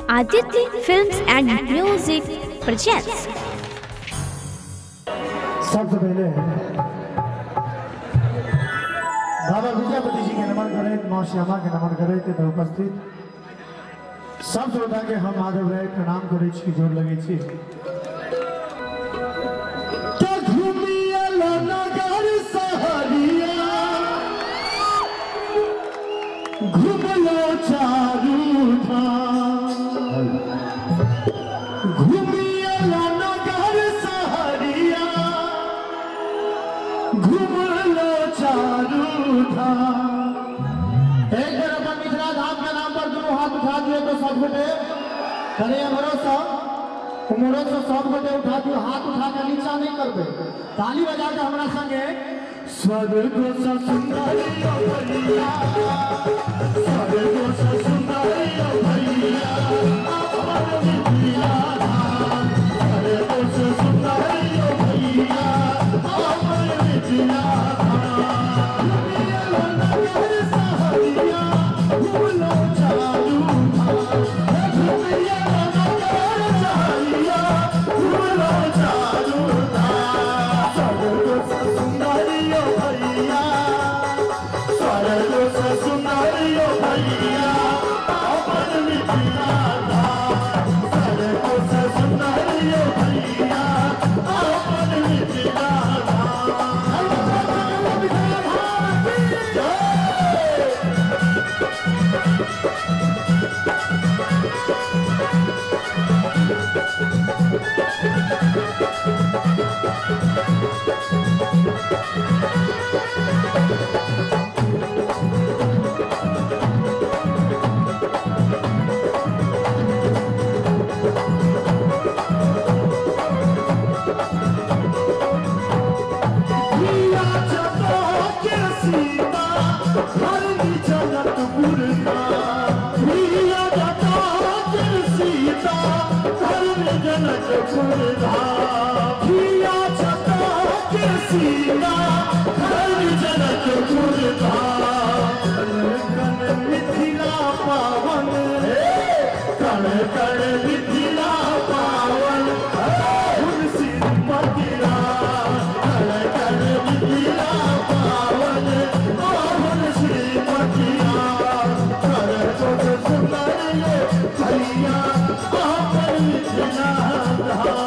Aditya Films and Music presents. सबसे पहले बाबा विद्यापति जी के नमन करैत, माँ श्यामा के नमन करैत एतऽ उपस्थित सब श्रोता के हम माधव राय प्रणाम करै छी, जोर लगै छी। घुमलो चारू धाम, घुमियल नगर सहरिया, घुमलो चारू धाम। एक बार अपन मिथिला धाम के नाम पर दोनों हाथ उठा दिए तो सब गोटे करे, अमरो सब उमरो से सब गोटे उठा दियो, हाथ उठा के नीचा नहीं करबे, ताली बजा के हमरा संगे। स्वर्ग से सुंदर भैया, स्वर्ग से सुंदर भैया, अपन मिथिला धाम। स्वर्ग से सुंदर भैया, अपन मिथिला धाम। घुमियल नगर सहरिया, घुमलो चारू धाम। घुमियल नगर सहरिया, घुमलो चारू धाम। स्वर्ग से सुंदर भैया, स्वर्ग से सुंदर भैया, अपन मिथिला धाम। स्वर्ग से सुंदर भैया, अपन मिथिला धाम। मिथिला धाम की जय। मिथिला पावन, कण कण मिथिला पावन, कण कण मिथिला पावन, पावन श्रीमती कण सुंदर भैया, अपन मिथिला धाम।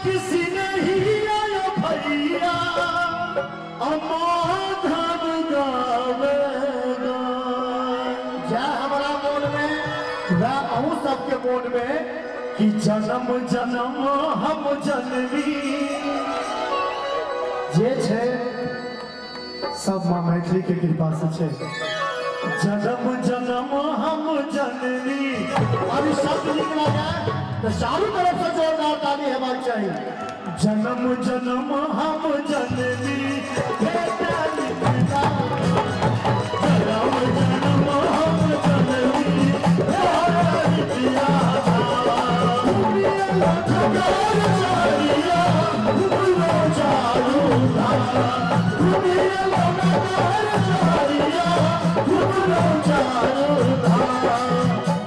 किसी नहीं आया भैया, अमाधव गावेगा। जय हमारा मोन में, वह अहू सबके मोन में कि जन्म जन्म हम जननी, जे छै सब माँ मैथिली के कृपा से छै। जन्म जन्म हम जननी, अभी शब्द निकला जाए तो चारों तरफ से जोरदार ताली हेबाक चाही। जन्म जन्म हम जननी भेटल पिता, जन्म जन्म हम जननी भेटल पिता,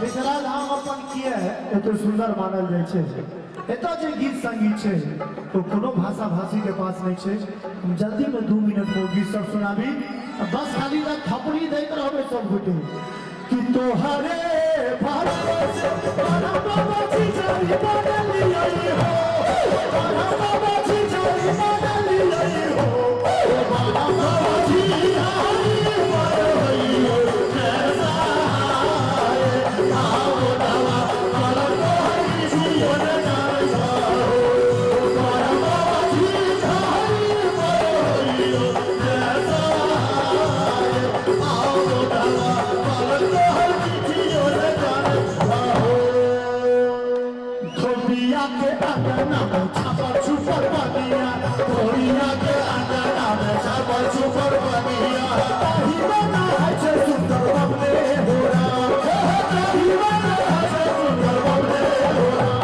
मिथिला धाम अपन किए एते सुंदर मानल जाइ छै। एतऽ जे गीत संगीत छै तो कोनो भाषा भाषी के पास नहीं छै। हम जल्दी में 2 मिनट में गीत सब सुनाबी, बस खाली तक थपड़ी दैत रहबै सब गोटे कि तोहरे भरोसे परम बाबा जी जाई बनलियै हो, परम बाबा जी जाई बनलियै हो, परम बाबा जी आई मरइयो कैसा आओ दवा परम हरि जीवन जाई हो, परम बाबा जी आई मरइयो कैसा आओ दवा परम हरि जीवन जाई हो। धोबिया के अंगना में छापर छुपर बनिया, धोबिया के अंगना में छापर छुपर बनिया, ताही बना है छे सुंदर बबले हो राम, ताही बना है छे सुंदर बबले हो राम,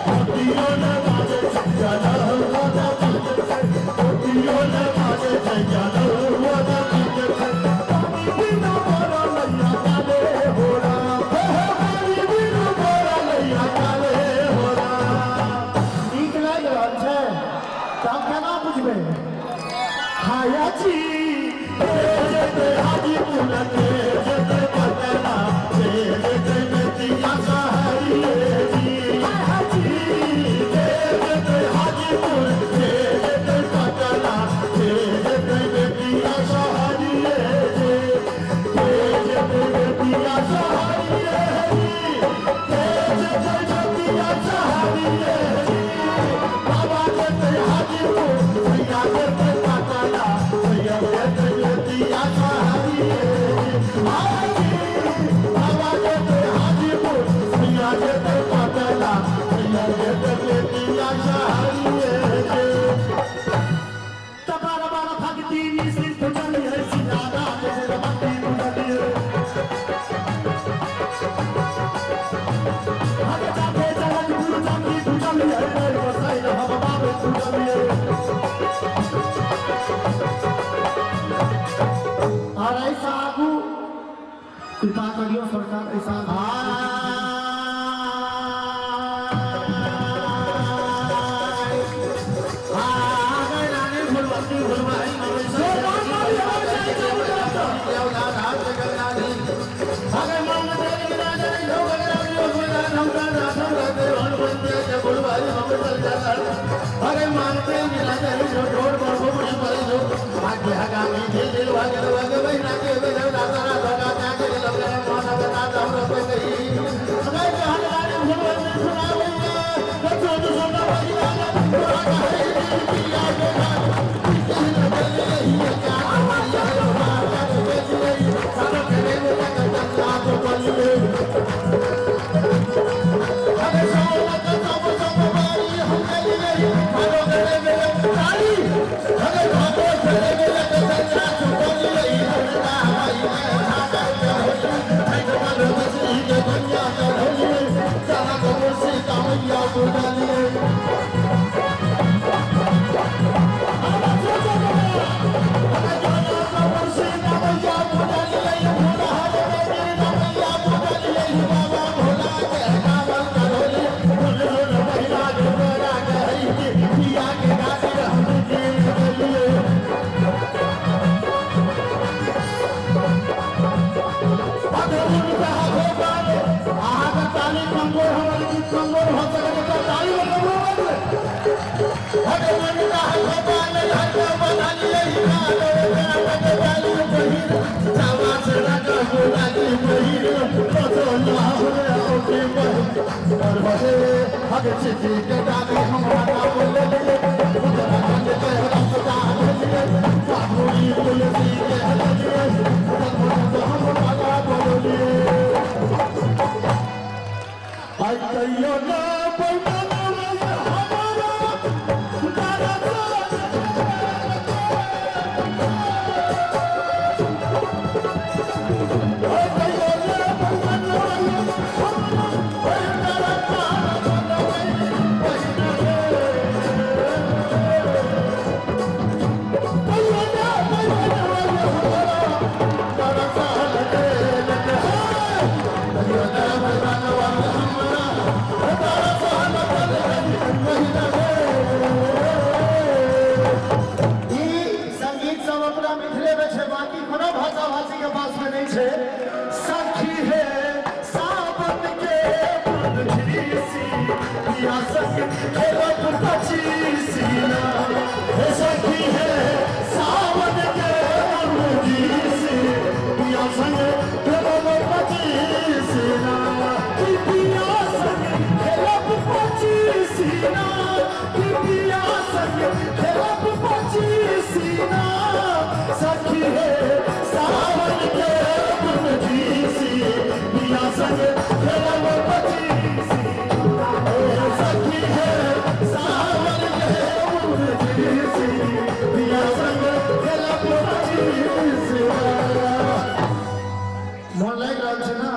धोबियो ने बाजे जया लहुआ बाजे छे, धोबियो ने बाजे जया लहुआ बाजे छे, पानी बिना बड़ा लैया काले हो राम, पानी बिना बड़ा लैया काले हो राम। नीक लागि रहल छै तऽ हम केना बुझबै? हाया जी जेते हाजीपुर के जेते पटना जेते बेतिया शहरिये जी, हाया जी जेते हाजीपुर जेते पटना जेते बेतिया शहरिये जी, जेते बेतिया शहरिये जी, जेते बेतिया शहरिये जी, बाबा जेते हाजीपुर भैया जेते पटना भैया जेते बेतिया शहरिये जी, हाया जी बाबा जेते हाजीपुर भैया जेते पटना भैया जेते बेतिया शहरिये जी। तबारा बारा भक्ति निश्चित चली है सियारा जैसे भक्ति चली है, आगे जाके जगत गुरु चंदी चली है, रे बसाई हम बाबे चली है। और ऐसा आगू कृपा करियो सरकार, ऐसा अरे मानते मिला जाए जो ढोल पर बोली पड़ी जो भाग्य हगामी दिल दिल भाग्य भाग्य भाई नाके भाई राधा राधा का के लग रहा माना बता दो हम लोग कहीं अरे जहां रानी भगवान ने सुना भैया तो जो सुना भाई राजा पूरा कहे पिया के नाम किसी ने चली ये क्या ये माता के चली सारा करे मेरा कच्चा तो बनी अरे सोना का सब सब बारी हम चली गई भागो गले मेरे ताली अरे भागो चले मेरे कच्चा तो बनी गई हमना भाई मैं छाता के होली भाई कमाल मछली के दुनिया का होली सारा गोबर से कामया बुला लिए। पास में नहीं छे। सखी है सावन के बंधीसी पिया संग खेलब पचीसी ना। हे सखी है सावन के बंधीसी पिया संग खेलब पचीसी ना। पिया संग खेलब पचीसी ना। पिया संग खेलब पचीसी ना। सखी है सावन के बंधीसी पिया संग खेलब पचीसी। सखी है सावन के बंधीसी पिया संग खेलब पचीसी। मोन लागि रहल छै ना।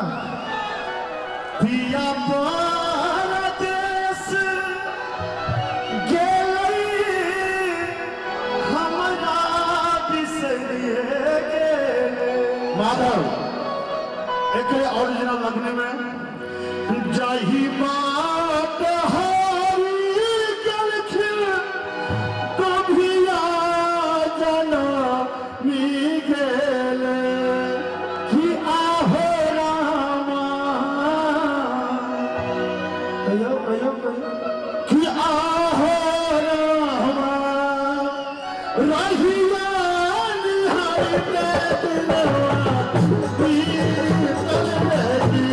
पिया परदेस गेलै हमरा बिसरिए गेलै। माधव एकरे ओरिजिनल लगने में जाही बात हारी गेलखिन कभिया जनमी गेलै कि आहो रामा। कहियो कहियो कहियो कि आहो रामा रहिया निहारते दिनवा बीतल रही।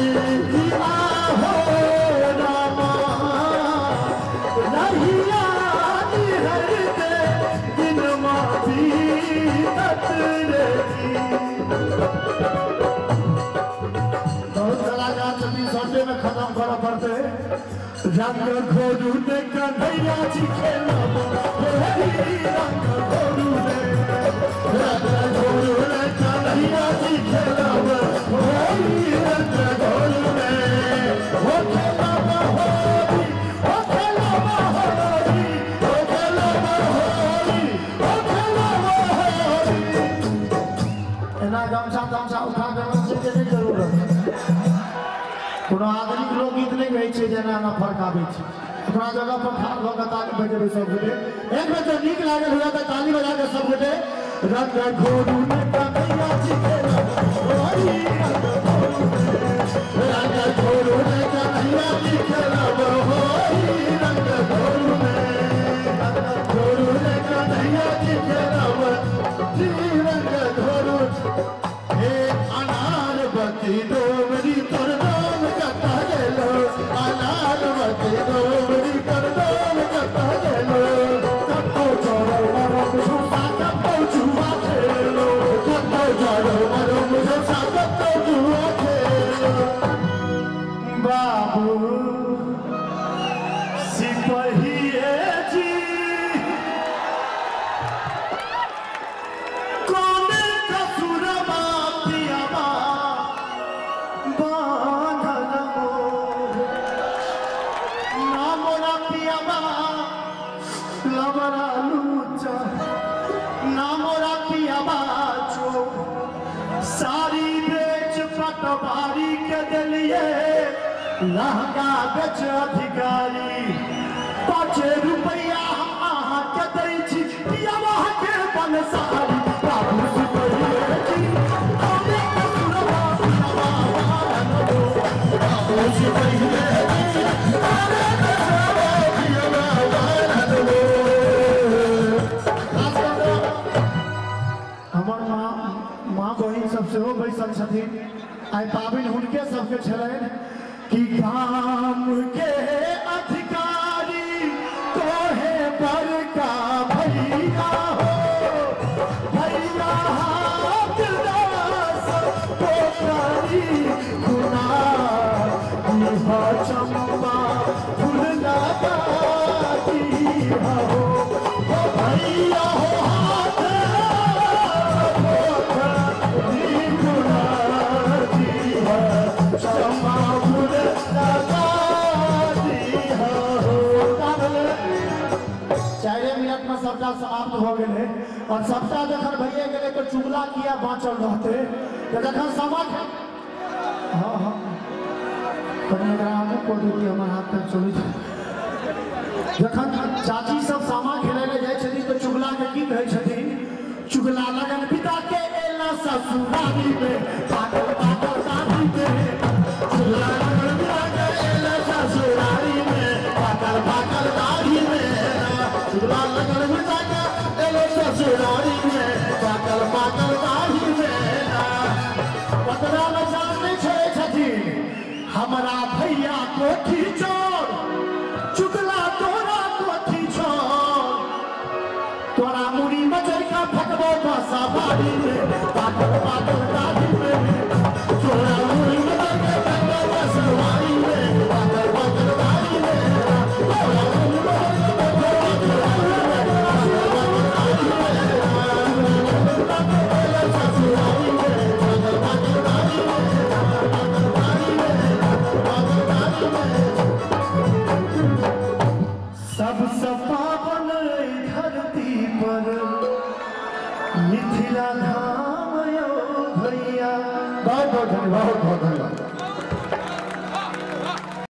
कि आहो रामा रहिया निहारते दिनवा बीतल रही। बहुत कलाकार छथिन शॉर्टे में खत्म करऽ पड़तै। रंग घोरू ने कन्हैया जी खेलब होरी। रंग घोरू ने रंग घोरू ने कन्हैया जी खेलब होरी। रंग घोरू ने हो खेलब होरी हो खेलब होरी हो खेलब होरी हो खेलब होरी। एना गमछा तमछा उठा कऽ के नहि जरूरत। कोनो आधुनिक लोकगीत नहि कहै छै जेना एना फरकाबै छै। अपना जगह पर ठाढ़ भऽ कऽ ताली बजेबै सब गोटे। एक बेर जँ नीक लागल हुए तऽ ताली बजा कऽ सब गोटे रंग घोरू ने कन्हैया जी खेलब होरी। रंग घोरू ने रंग घोरू ने कन्हैया जी खेलब होरी। रंग घोरू ने रंग घोरू ने कन्हैया जी खेलब जी। रंग घोरू हे अनार बती डोमरी तोर डोम कता गेलो। अनार बती डोमरी तोर डोम कता गेलो। कतौ चढ़ो मरो झूठा कतौ जुआ खेलो। कतौ चढ़ो मरो झूठा कतौ जुआ खेलो। बाबू सिपहिए जी कोने कसुरबा पियाबा बांधल मोर। ना मोरा पियाबा लबरा लूचा ना मोरा पियाबा चोर। सारी बेच पटवारी के दिलिए लहंगा बेच अधिकारी। 5 रुपैया हम अहाँ के दै छी पियाबा के बनसारी। बाबू सिपहिए जी कोने कसुरबा पियाबा बांधल मोर। बाबू सिपहिए जी कोने कसुरबा पियाबा बांधल मोर। खास कऽ कऽ हमर माँ बहिन सब सेहो बैसल छथिन। आइ पाबनि हुनके सबके छलनि कि गाम के अधिकारी तोहे बड़का भैया हो। भैया हाथ दास पोखरी खुना चंपा फूल लगाती हो। हो भैया हो हाथ पोखरी खुना चंपा फूल लगाती हो। 4 मिनट में सबटा समाप्त हो गेलै। और सबटा जखन भइए गेलै तऽ चुगला किया बाँचल रहतै। तऽ जखन समझ हाँ हाँ कनि एकरा हमहूँ कऽ दैतियै हमर हाथ तक चलै छै। जखन चाची सब सामा खेलै लए जाइ छथिन तऽ चुगला के की कहै छथिन। चुगला लगन पिता के ना ससुराली में पागल पागल दाढ़ी में चुगला लगन बिता के एला ससुराली में पागल पागल दाढ़ी में चुगला लगन बिता के एला ससुराली में पागल पागल दाढ़ी में। पतरा में जान नहीं छोड़े छथिन हमरा भैया कोठी चोर चुगला तोरा कोठी चोर तोरा मुड़ी मचर का फटबो बसा बाड़ी में पागल पागल दाढ़ी में तोरा मुड़ी मचर का फटबो बसा बाड़ी में पागल पागल दाढ़ी में तोरा मुड़ी मचर का फटबो बसा बाड़ी में पागल पागल दाढ़ी में पागल पागल दाढ़ी में पागल दाढ़ी में पागल दाढ़ी में। सबसे पावन धरती पर मिथिला धाम यो भैया। बहुत बहुत धन्यवाद, बहुत बहुत धन्यवाद।